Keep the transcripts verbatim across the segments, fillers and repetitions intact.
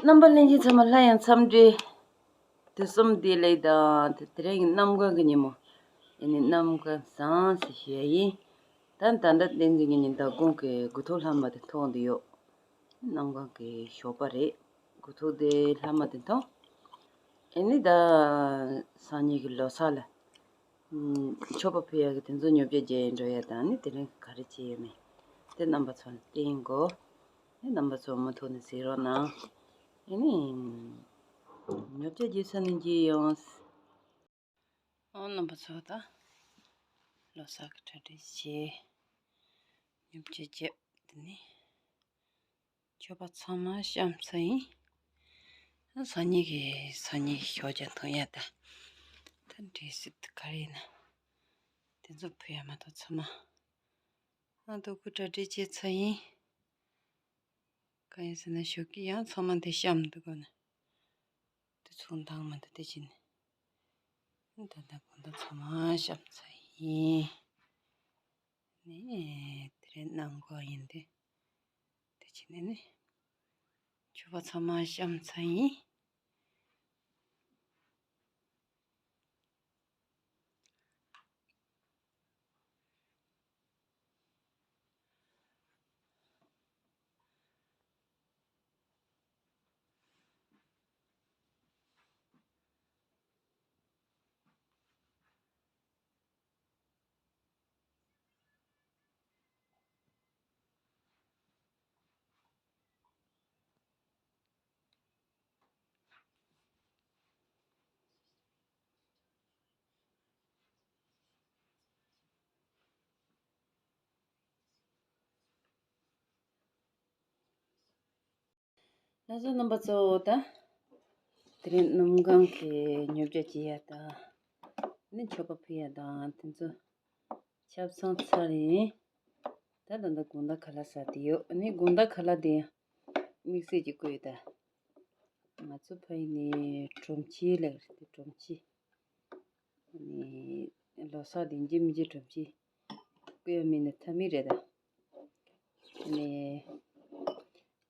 རྣམ་པ་ལྷན་རྒྱས་ཚང་མ་སླར་ཡང་འཚམས་འདྲི། དུས་གསུམ་བདེ་ལེགས་དང་དེ་དེ་རིང་གི་གནམ་གང་གི་ཉིན་མོ། ཨ་ནི་གནམ་གང་བཟང་ཟེར་ཞུ་ཡ་ཡིན། ད་ད་ལྟ་བསྟན་འཛིན་གྱི་ཉིན་ཟླ་དགུང་གི་དགུ་ཐུག་ལྷག་མ་དེ་མཐོང་བསྡད་ཡོད། གནམ་གང་གི་ཞོགས་པ་རེད། དགུ་ཐུག་དེ་ལྷག་མ་དེ་མཐོང་། ཨ་ནི་ད་སང་ཉིན་གི་ལོ་གསར་ལ། ཨུམ། མཆོད་པ་ཕུལ་ཡག་གི་དེ་ཚོ་ཉོ་ཆ་རྒྱག་འགྲོ་ཡ་དང་ནི་དེ་རིང་ག་རེ་བྱས་ཡོད་མེད། དེ་རྣམ་པ་ཚོ་ལ་བསྟན་དགོས། ཨ་ནི་རྣམ་པ་ཚོ་མུ་མཐུད་ནས་གཟིགས་རོགས་གནང་། ཨ་ནི། ཉོ་ཆ་རྒྱག་ས་ནས་རྒྱག་ཡོང་། ཨོ་རྣམ་པ་ཚོ་ད། ལོ་གསར་གྱི་གྲ་སྒྲིག་བྱས། ཉོ་ཆ་རྒྱག་དེ་ནི། མཆོད་པ་ཚང་མ་བཤམས་ཚར་ཡིན། སང་ཉིན་གྱི་སང་ཉིན་གྱི་ཞོགས་ཇ་འཐུང་ཡ་ད། ད་འབྲས་སིལ་ག་རེ་ཡིན་ན། དེ་ཚོ་ཕུལ་ཡ་མ་གཏོགས་ཚང་མ། ཨ་ད་གུ་གྲ་སྒྲིག་བྱས་ཚར་ཡིན། གང་ཡིན་ཟེར་ན་ཞོགས་ཀྱི་ཡང་ཚང་མ་དེ་བཤམས་འདུག་ག་ནི། དེ་ཚོ་འདང་མ་འདུག་དེ་བྱས་ནས། ད་ད་གུ་ད་ཚང་མ་བཤམས་ཚར་ཡིན། ནས་དེ་རིང་གནམ་གང་ཡིན་ཏེ། དེ་བྱས་ནས་ནི། མཆོད་པ་ཚང་མ་བཤམས་ཚར་ཡིན། ལགས་སོ། རྣམ་པ་ཚོ་ད། དེ་རིང་གནམ་གང་གི་ཉོ་ཆ་རྒྱག་ཡ་དང་། ནི་མཆོད་པ་ཕུལ་ཡ་དང་དེ་ཚོ་ཆ་ཚང་ཚར་ཡིན། ད་ད་ལྟ་དགོང་དག་ཁ་ལག་ཟ་བསྡད་ཡོད། ནི་དགོང་དག་ཁ་ལག་དེ་དམིགས་བསལ་གྱི་བསྐོལ་ཡོད་ད། ང་ཚོ་ཕ་ཡུལ་ནས་དྲོམ་ཆེན་ལབ་རེད་དེ་དྲོམ་ཆེན། ནི་ལོ་གསར་དེ་འཇིམ་འཇིམ་དྲོམ་ཆེན་བསྐོལ་ཡ་མིན་ན་ཐབས་མེད་རེད་ད། ནི་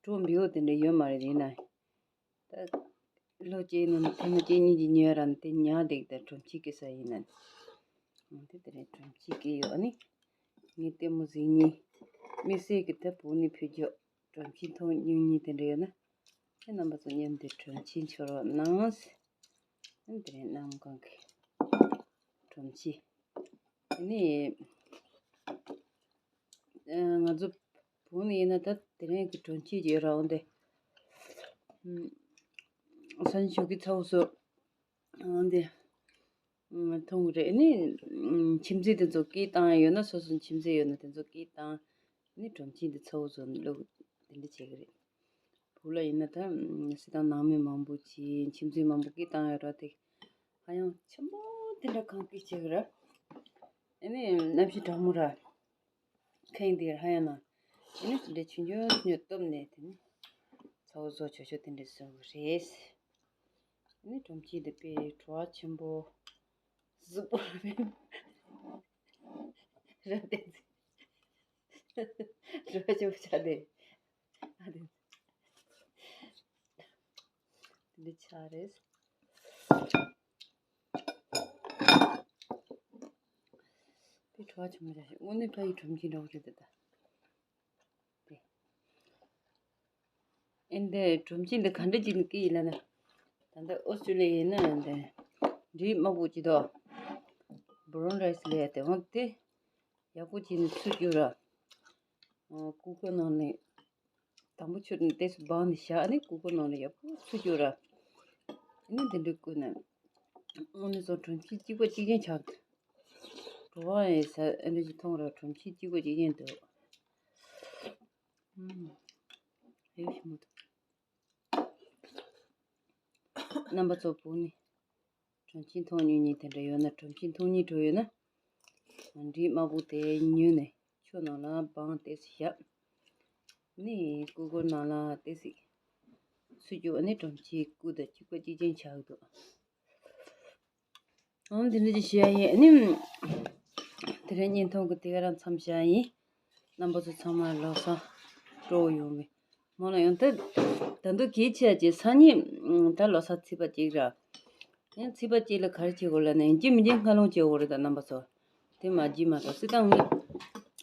བྲོ་འབེལ་པོ་དེ་འདྲ་ཡོད་མ་རེད། ཡིན་ན་ད་ལོ་གཅིག་ནང་ཐེངས་མ་གཅིག་གཉིས་ཀྱི་ཉོས་ར་ནི་དེ་ཉག་འདུག་ད་དྲོམ་ཆེན་བསྐོལ་ས་ཡིན་ན་ནི། དེ་དེ་རིང་དྲོམ་ཆེན་བསྐོལ་ཡོད། ཨ་ནི་ངའི་ལྟད་མོ་གཟིགས་མཁན་དམིགས་བསལ་གྱི་ད་བུ་ནི་ཕུལ་རྒྱུ། དྲོམ་ཆེན་མཐོང་མྱོང་མཁན་དེ་འདྲ་ཡོད་ན། ཁྱེད་རྣམ་པ་ཚོ་མཉམ་དུ་དྲོམ་ཆེན་མཆོད་རོགས་གནང་། དེ་རིང་གནམ་གང་གི་དྲོམ་ཆེན། དེ་ནི་ང་ཚོ་བུ་ནི་ཡིན་ན་ད་དེ་རིང་གི་དྲོམ་ཆེན་གྱི་རང་དེ་སང་ཞོགས་ཀྱི་ཚ་བོ་སོ་འདི་མཐོང་གི་རེད། ནི་མཆིམས་ཚད་དེ་ཚོ་སྐད་བཏང་ཡོད་ན་སོ་སོ་མཆིམས་ཚད་ཡོད་ན་དེ་ཚོ་སྐད་བཏང་། ནི་དྲོམ་ཆེན་དེ་ཚ་བོ་ཚོ་བླུག་དེ་འདྲ་བྱེད་ཀྱི་རེད། བུ་ལ་ཡིན་ན་ད་སི་ཏང་ནང་མི་མང་པོ་ཅིག་མཆིམས་ཚད་མང་པོ་སྐད་བཏང་ཡོད་ར། དེ་ཧ་ཡང་ཆེན་པོ་དེ་འདྲ་གང་སྐད་བྱེད་ཀྱི་ར། ཨ་ནི་གནམ་གཤིས་གྲང་མོ་ར། ཁེངས་དེ་ཧ་ཡང་ན། ཨ་ནི་དེ་འདྲ་ཆུང་ཆུང་ཆུང་ཆུང་བཏུབ་ནས་དེ་ནི་ཚ་བོ་བཟོ་ཆོག་ཆོག་དེ་འདྲ་བཟོ་གི་རེད། ཨ་ནི་དྲོམ་ཆེན་དེ་དཔེ་བྲོ་བ་ཆེན་པོ། གཟུགས་པོ་ར་བདེ་ར་ཆེན་པོ་ཆགས་ཏེ། ཨ་དེ་འདི་ཆགས་རེད། དཔེ་བྲོ་བ་ཆེན་པོ་ཆགས་ཤིང་དངོས་གནས་ཕ་ཡི་དྲོམ་ཆེན་འདྲ་བོ་རེད་ད། དེ། ཨེ་འདི་དྲོམ་ཆེན་འདི་ག་འདྲ་ཅིག་ནི་སྐད་ཡིན་ལབ་ན། ད་ལྟ་ཨོ་སི་ཀྲི་ལི་ཡ་ཡིན་ན་འདི་འབྲས་དམར་པོ་ཅིག་དང་། བྷ་རའུན་རའི་སི་ལབ་ཡ་དེ་འོ་དེ་ཡག་པོ་ཅིག་ནི་ཚུར་བསྐྱུར་ར། ཨ་ཀུ་ཀར་ནང་ནས་དང་པོ་ཆུ་ནས་ཏོག་ཙམ་སྦངས་ནས་བཞག་ཨ་ནི་ཀུ་ཀར་ནང་ནས་ཡག་པོ་ཚུར་བསྐྱུར་ར། ཨ་ནི་འདི་འདྲ་བསྐུར་ནས། དངོས་གནས་སོ་དྲོམ་ཆེན་གཅིག་པ་གཅིག་རྐྱང་ཆགས་འདུག་བྲོ་བ་ཡིན་ཟེར་ཨ་འདྲ་ཞིག་མཐོང་ར་དྲོམ་ཆེན་གཅིག་པ་གཅིག་རྐྱང་འདུག་ཨུམ། ཨེ་ཞིམ་པོ་འདུག་རྣམ་པ་ཚོ་བུ་ནི་དྲོམ་ཆེན་མཐོང་མྱོང་མཁན་དེ་འདྲ་ཡོད་ན། དྲོམ་ཆེན་མཐོང་སྙིང་བྲོ་ཡོད་ན། འབྲས་དམར་པོ་དེ་ཉོས་ནས་ཆུ་ནང་ལ་སྦངས་ཏོག་ཙམ་བཞག་ནི་ཀུ་ཀར་ནང་ལ་ཏོག་ཙམ་ཚུར་བསྐྱུར་ནི་དྲོམ་ཆེན་སྐུ་དང་གཅིག་པ་གཅིག་རྐྱང་ཆགས་འདུག་ཨང་། དེ་འདྲ་ཅིག་བཤད་ཡིན། ཨ་ནི་དེ་རིང་བརྙན་ཐུང་གི་དེ་ག་རང་མཚམས་བཞག་ཡིན། རྣམ་པ་ཚོ་ཚང་མ་ལོ་གསར་སྤྲོ་བོ་ཡོང་བའི་ མོ་ལ་ཡང་ད་ད་དུང་གལ་ཆེ་ཅེ་སང་ཉིན་ད་ལོ་གསར་ཚེས་པ་གཅིག་ར། ཡང་ཚེས་པ་གཅིག་ལ་ག་རེ་བྱེད་དགོས་ལབ་ན་ཡིན་གཅིག་མིན་གཅིག་སྔ་ལོང་བྱེད་དགོས་རེད་ད་རྣམ་པ་ཚོ། དེ་མ་བགྱིས་མ་གཏོགས་སྲིད་ཏང་ངས་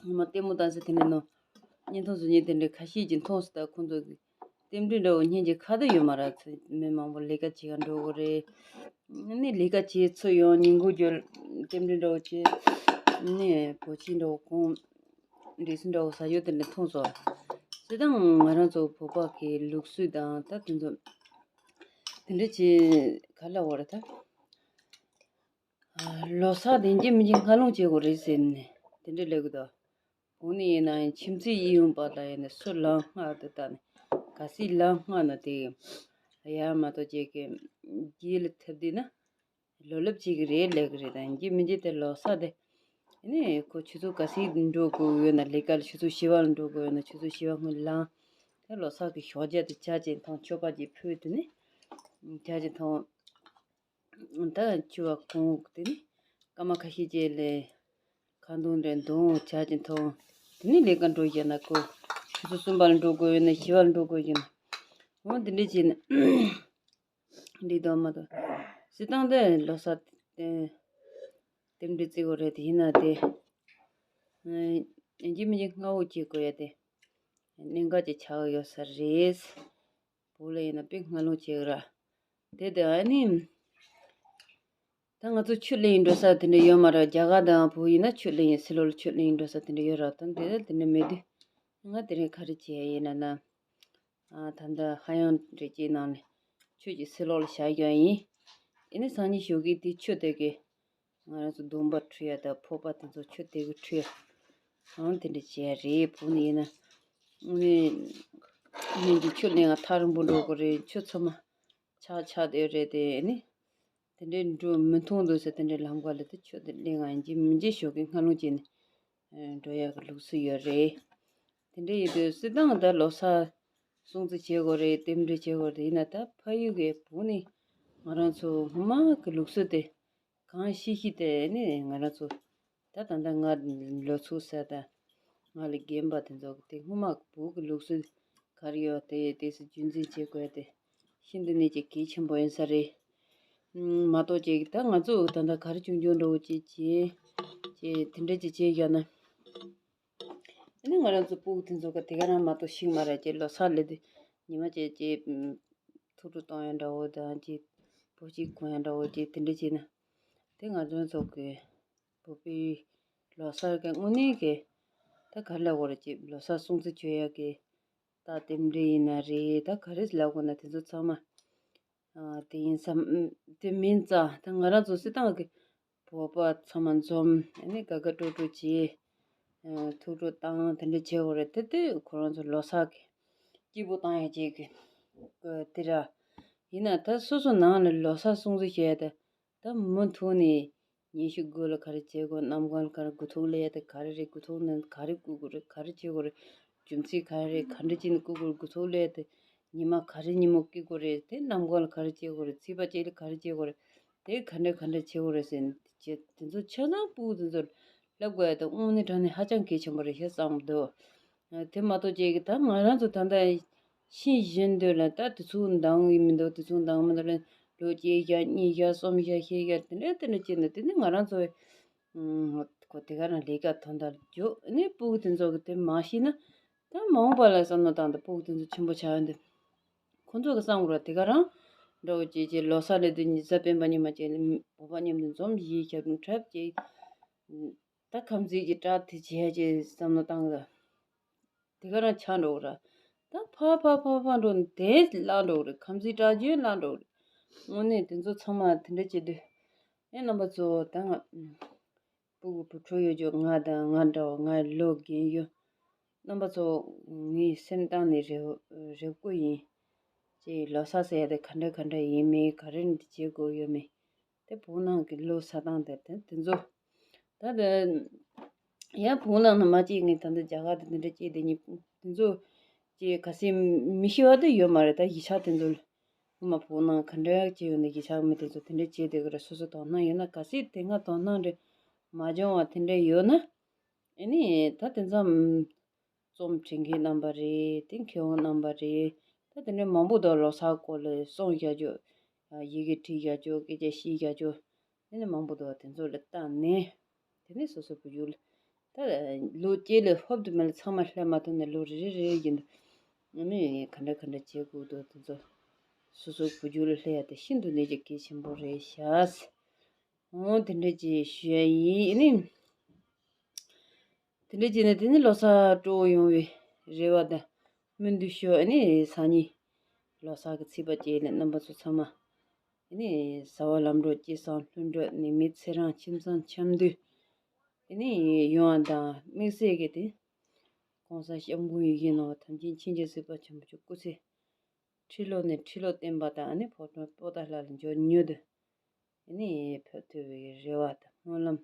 ང་མ་ལྟད་མོ་ལྟ་ས་དེ་འདྲ་ནོ། བརྙན་ཐུང་བཟོ་མཁན་དེ་འདྲ་ཁ་ཤས་ཀྱིས་མཐོང་སོང་ད་ཁོང་ཚོ་གི་རྟེན་འབྲེལ་འདྲ་བོ་སྙིང་རྗེ་ཁ་ད་ཡོད་མ་རེད་ཚེ་མི་མང་པོ་ལས་ཀ་བྱེད་ག་འགྲོ་དགོས་རེད། ནི་ལས་ཀ་བྱེད་ཚུལ་ཡང་ཉིན་གུང་རྒྱུ་རྟེན་འབྲེལ་འདྲ་བོ་བྱེད། ནི་བོད་ཆས་འདྲ་བོ་གོན། འདྲེ་སྲིན་འདྲ་བོ་ཟ་ཡོད་དེ་འདྲ་མཐོང་སོང་། སྲིད་ཏང་ང་རང་ཚོ་བོད་པ་གི་ལུགས་སྲོལ་དང་ད་དེ་ཚོ་དེ་འདྲ་བྱེད་ག་ལ་བ་རེད་ད། ལོ་གསར་དེ་འཇིག་མི་འཇིག་སྔ་ལོང་བྱེད་དགོས་རེད་ཟེར་ནས་དེ་འདྲ་ལབ་གི་འདུག་འོ་ནི་ཡིན་ན་ཡང་ཁྱིམ་མཚེས་ཡིན་ཡོང་པ་ལ་ཡིན་ན་སུ་ལམ་སྔགས་དུ་བཏགས་ནས་ག་སྲིད་ལམ་སྔགས་ན་དེ་ཡར་མ་གཏོགས་ཅིག་གི་རྗེས་ལ་ཐེབས་དུས་ན་ལོ་ལེབ་ཅིག་གི་རེད་ལས་གི་རེད་ད་ཡིན་གྱི་མིན་གྱི་དེ་ལོ་གསར་དེ་ནི་ཁོ་ཆུ་ཚོད་ག་སྲིད་འགྲོ་དགོས་ཡོད་ན་ལས་ཀ་ལ་ཆུ་ཚོད་བཞི་བ་ལ་འགྲོ་དགོས་ཡོད་ན་ཆུ་ཚོད་བཞི་བ་སྔོན་ལ་དེ་ལོ་གསར་གི་ཞོགས་ཇ་དེ་ཇ་ཅིག་འཐུང་མཆོད་པ་ཅིག་ཕུལ་དུས་ནི་ཇ་ཅིག་འཐུང་། ད་ཆུ་བ་གོང་དེ་ནི་སྐར་མ་ཁ་ཤས་ཅིག་ལས་ཁ་འདོན་རེ་འདོན་ཇ་ཅིག་འཐུང་། དེ་ནི་ལས་ཀ་འགྲོ་བཞག་ན་ཁོ་ཆུ་ཚོད་གསུམ་པ་ལ་འགྲོ་དགོས་ཡོད་ན་བཞི་བ་ལ་འགྲོ་དགོས་ཡོད་ན་འོ་འདི་འདྲ་བྱས་ན་འགྲིག་དོ་མ་གཏོགས་སྲིད་ཏང་དེ་ལོ་གསར་དེ་རྟེན་འབྲེལ་བརྩི་དགོས་རེད་དེ་ཡིན་ན་དེ་ཡིན་གཅིག་མིན་གཅིག་སྔ་པོ་བྱེད་དགོས་ཡ་དེ་གནད་འགག་ཅིག་ཆགས་ཡོད་ས་རེད། བོད་ལ་ཡིན་ན་དཔེ་སྔ་ལོང་བྱེད་གི་ར། དེ་དེ་ཨ་ནི། ད་ང་ཚོ་ཆུ་ལེན་འགྲོ་ས་དེ་འདྲ་ཡོད་མ་རེད་རྒྱ་གར་དང་བོད་ཡིན་ན་ཆུ་ལེན་ཡིན་སི་ལོ་ལ་ཆུ་ལེན་འགྲོ་ས་དེ་འདྲ་ཡོད་ར་དང་དེ་དེ་འདྲ་མེད་དུས། ང་དེ་རིང་ག་རེ་བྱས་ཡིན་ན་ན། ཨ་ད་ལྟ་ཧ་ཡང་རེ་ཅིག་ནང་ནས་ཆུ་ཅིག་སི་ལོ་ལ་བཞག་ཡོད་ཡིན། ཨེ་ནི་སང་ཉིན་ཞོགས་ཀས་དེ་ཆུ་དེ་གི་ང་རང་ཚོ་སྡོམ་པ་འཁྲུ་ཡ་དང་ཕོར་པ་དེ་ཚོ་ཆུ་དེ་གི་འཁྲུ་ཡ། ཨང་དེ་འདྲ་བྱས་རེད་བུ་ནི་ཡིན་ན། ཨ་ནི། ཉིན་གྱི་ཆུ་ལེན་ང་ཐག་རིང་པོ་འགྲོ་དགོས་རེད་ཆུ་ཚང་མ་ཆག་ཆག་དེ་རེད་དེ་ཨེ་ནི། དེ་འདྲའི་འགྲོ་མི་མཐོང་འདུག་ཟེར་དེ་འདྲའི་ལམ་ཁ་ལ་དེ་ཆུ་དེ་ལེན་ང་ཡིན་གྱི་མིན་གྱི་ཞོགས་ཀས་སྔ་ལོང་བྱས་ནས་འགྲོ་ཡག་གི་ལུགས་སྲོལ་ཡོད་རེད། དེ་འདྲ་ཡིན་དུས་སྲིད་ཏང་ད་ལོ་གསར་སྲུང་བརྩི་བྱེད་དགོས་རེད་རྟེན་འབྲེལ་བྱེད་དགོས་རེད་ཡིན་ན་ད་ཕ་ཡུལ་གི་བུ་ནི་ང་རང་ཚོ་སྔོན་མ་གི་ལུགས་སྲོལ་དེ་གང་ཤེས་ཤེས་དེ་ནི་ང་རང་ཚོ་ད་ད་ལྟ་ང་ལོ་ཚོད་ཟེར་ད་ང་ལ་རྒན་པ་དེ་ཚོ་གི་དེ་སྔོན་མ་གི་བུ་གི་ལུགས་སྲོལ་ག་རེ་ཡོད་དེ་དེ་སུ་རྒྱུན་འཛིན་བྱེད་དགོས་དེ་ཤིན་ཏུ་ནས་ཀྱི་གལ་ཆེན་པོ་ཡིན་ས་རེད། མ་གཏོགས་ཅིག་ད་ང་ཚོ་ད་ལྟ་ག་རེ་ཆུང་ཆུང་འདྲ་བོ་ཅིག་བྱེད་ཅེས་དེ་འདྲ་ཅིག་བྱེད་ཡོད་ན། ཨ་ནི་ང་རང་ཚོ་སྤུ་གུ་དེ་ཚོ་ག་དེ་ག་རང་མ་གཏོགས་ཤིག་མ་རེད་ཅེས་ལོ་གསར་ལས་དུས་ཉི་མ་ཅིག་ཅིག་ཐུགས་སྤྲོ་གཏོང་ཡ་འདྲ་བོ་དང་ཅིག་བོད་ཅིག་གོན་ཡ་འདྲ་བོ་ཅིག་དེ་འདྲ་བྱས་ན་དེ་ང་ཚོ་ཚོ་གི་བོད་པའི་ལོ་གསར་གི་དངོས་གནས་ཀྱི་ད་ག་རེ་ལབ་དགོས་རེད་ཅེས་ལོ་གསར་སྲུང་བརྩི་བྱེད་ཡ་གི་ད་རྟེན་འབྲེལ་ཡིན་ན་རེད་ད་ག་རེ་ལབ་དགོས་ན་དེ་ཚོ་ཚང་མ། དེ་ཡིན་བསམ། དེ་མིན་ཙང་ད་ང་རང་ཚོ་སྲིད་ཏང་གི་བོད་པ་ཚང་མ་འཛོམས་ཨ་ནི་དགའ་དགའ་སྤྲོ་སྤྲོ་བྱེད། ཐུགས་སྤྲོ་བཏང་དེ་འདྲ་བྱེད་དགོས་རེད་དེ་དུས་ཁོ་རང་ཚོ་ལོ་གསར་གི་སྐྱིད་པོ་བཏང་ཡ་བྱེད་གི་དེ་ར། ཡིན་ན་ད་སོ་སོ་ནང་ལ་ལོ་གསར་སྲུང་བརྩི་བྱེད་ཡ་ད་ད་མུ་མཐུད་ནས། ཉིན་ཞིག་དགོས་ལ་ག་རེ་བྱེད་དགོས་གནམ་གང་ལ་ག་རེ་དགུ་ཐུག་ལས་དེ་ག་རེ་རེད་དགུ་ཐུག་ནང་ག་རེ་བསྐུར་དགོས་རེད་ག་རེ་བྱེད་དགོས་རེད། རྒྱུ་མཚན་ག་རེ་རེད་ག་འདྲ་བྱས་ནས་བསྐུར་དགོས་རེད་དགུ་ཐུག་ལས་དེ་ཉི་མ་ག་རེ་ཉིན་མོ་སྐྱེ་དགོས་རེད་དེ་གནམ་གང་ལ་ག་རེ་བྱེད་དགོས་རེད་ཚེས་པ་གཅིག་ལ་ག་རེ་བྱེད་དགོས་རེད་དེ་ག་འདྲ་ག་འདྲ་བྱེད་དགོས་རེད་ཟེར་ནས་བྱེད་དེ་ཚོ་ཆ་ཚང་སྤུ་གུ་དེ་ཚོར་བསླབ་དགོས་ཡ་དེ་དངོས་གནས་དྲང་གནས་ཧ་ཅང་གལ་ཆེན་པོ་རེད་ཤག་བསམ་གི་འདུག་དེ་མ་གཏོགས་ཅིག་ད་ང་རང་ཚོ་ད་ལྟ་ཤེས་བཞིན་དུ་ལ་ད་དུས་ཚོད་འདང་གི་མི་འདུག་དུས་ཚོད་འདང་མི་འདུག་ལ་ལོ་གཅིག་བཞག་གཉིས་བཞག་གསུམ་བཞག་བཞི་བཞག་དེ་འདྲ་དེ་འདྲ་བྱས་ནས་དེ་ནི་ང་རང་ཚོ་ཁོ་དེ་ག་རང་ལས་ཀ་དོན་དག་རྒྱུ་ནི་སྤུ་གུ་དེ་ཚོ་གི་དེ་མ་ཤེས་ན་ད་མ་འོངས་པ་ལ་བསམ་བློ་བཏང་དུས་སྤུ་གུ་དེ་ཚོ་ཆེན་པོ་ཆགས་ཡོང་དུས་ཁོ་ཚོ་གི་བསམ་དགོས་ར་དེ་ག་རང་འདྲ་བོ་བྱས་བྱས་ལོ་གསར་ལས་དུས་ཉི་ཤུ་རྩ་སྤེན་པ་ཉི་མ་བྱས་ལ་བོད་པ་མཉམ་དུ་འཛོམས་བཞི་ཞབས་དྲུང་འཁྲབ་བྱས་ད་ཁམས་ཚན་གྱི་བཀྲག་དེ་བྱས་བྱས་བསམ་བློ་བཏང་གི་ར། དེ་ག་རང་ཆགས་འགྲོ་གི་ར། ད་ཕར་ཕར་ཕར་ཕར་འགྲོ་ནས་དེ་བརླག་འགྲོ་གི་རེད་ཁམས་ཚན་བཀྲག་རྒྱུན་བརླག་འགྲོ་གི་རེད། དངོས་གནས་དེ་ཚོ་ཚང་མ་དེ་འདྲ་བྱེད་དུས། ཨེ་རྣམ་པ་ཚོ་ད་ང་སྤུ་གུ་བུ་ཕྲུག་ཡོད་རྒྱུ་ང་དང་ང་འདྲ་བ་ང་ལོ་རྒན་ཡོད། རྣམ་པ་ཚོ་ངའི་སེམས་གཏིང་ནས་རེ་རེ་སྐུལ་ཡིན། ཅེས་ལོ་གསར་ཟེར་ཡ་དེ་ག་འདྲ་ག་འདྲ་ཡིན་མིན་ག་རེ་བྱེད་དགོས་ཡོད་མེད། དེ་བོད་ནང་གི་ལོ་གསར་སྟངས་དེ་དེ་དེ་ཚོ། ད་དེ་ཡང་བོད་ནང་ན་མ་སྐྱེས་ངས་ད་ལྟ་རྒྱ་གར་དེ་དེ་འདྲ་སྐྱེས་དེ་ཉིད་དེ་ཚོ་ཅེས་ག་སེ་མི་ཤེས་པ་དེ་ཡོད་མ་རེད་ད་གཞིས་ཆགས་དེ་ཚོ་ལ། སྔོན་མ་བོད་ནང་ག་འདྲ་སྐྱེས་ཡོད་ན་གཞིས་ཆགས་མི་དེ་ཚོ་དེ་འདྲ་བྱས་དེ་ག་རེ་སོ་སོ་དོ་སྣང་ཡོད་ན་ག་སེ་དེ་སྔ་དོ་སྣང་རེ་མ་བྱུང་བ་དེ་འདྲ་ཡོད་ན། ཨེ་ནི་ད་དེ་ཚོ། རྩོམ་འབྲི་མཁན་རྣམ་པ་རེད། དེ་མཁས་དབང་རྣམ་པ་རེད། ད་དེ་འདྲའི་མང་པོ་འདུག་ལོ་གསར་སྐོར་ལ་གསུང་བཞག་རྒྱུ། ཡི་གེ་བྲིས་བཞག་རྒྱུ། སྐད་ཆ་བཤད་བཞག་རྒྱུ། དེ་ནས་མང་པོ་འདུག་དེ་ཚོ་ལ་བལྟས་ནས། དེ་ནས་སོ་སོ་བུ་ཡུལ། ད་ལོ་སྐྱེས་ལ་ཧོབ་ཏེ་མེད་ལ་ཚང་མ་སླེབས་མ་ཐུབ་ནས་ལོ་རེ་རེ་རེ་བཞིན་དུ། ཨ་ནི་ག་འདྲ་ག་འདྲ་བྱེད་དགོས་འདུག་དེ་ཚོ། སོ་སོ་བུ་ཡུལ་ལ་སླེབས་ཡ་དེ་ཤིན་ཏུ་ནས་ཀྱི་གལ་ཆེན་པོ་རེད་ཤག་འོ་དེ་འདྲ་ཅིག་ཞུ་ཡ་ཡིན། ཨ་ནི། དེ་འདྲ་བྱས་ནས་དེ་ནི་ལོ་གསར་སྤྲོ་བོ་ཡོང་བའི་རེ་བ་དང་སྨོན་འདུན་ཞུ། ཨ་ནི་སང་ཉིན་ལོ་གསར་གྱི་ཚེས་པ་བཅད་ནས་རྣམ་པ་ཚོ་ཚང་མ། ཨ་ནི་བྱ་བ་ལམ་འགྲོ་སྐྱིད་སང་ལྷུན་གྲུབ། ནད་མེད་ཚེ་རིང་ཁྱིམ་ཚང་འཆམ་མཐུན། ཨ་ནི་ཡོང་བ་དང་དམིགས་བསལ་གྱི་དེ། གོང་ས་སྐྱབས་མགོན་ཡིད་བཞིན་ནོར་བུ་ཐམས་ཅད་མཁྱེན་ཅིང་གཟིགས་པ་ཆེན་པོ་མཆོག་སྐུ་ཚེ་ཁྲི་ལོ་ནས་ཁྲི་ལོ་བརྟན་པ་དང་། ཨ་ནི་ཕོ་བྲང་པོ་ཏཱ་ལ་ལ་འབྱོར་མྱུར་དུ་ཨ་ནི་ཕེབས་ཐུབ་པའི་རེ་བ་དང་སྨོན་ལམ།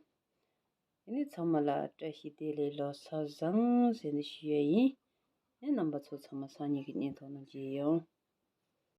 ཨ་ནི་ཚང་མ་ལ་བཀྲ་ཤིས་བདེ་ལེགས་ལོ་གསར་བཟང་ཟེར་ནས་ཞུ་ཡ་ཡིན། ཨ་ནི་རྣམ་པ་ཚོ་ཚང་མ་སང་ཉིན་གྱི་བརྙན་ཐུང་ནང་མཇལ་ཡོང་།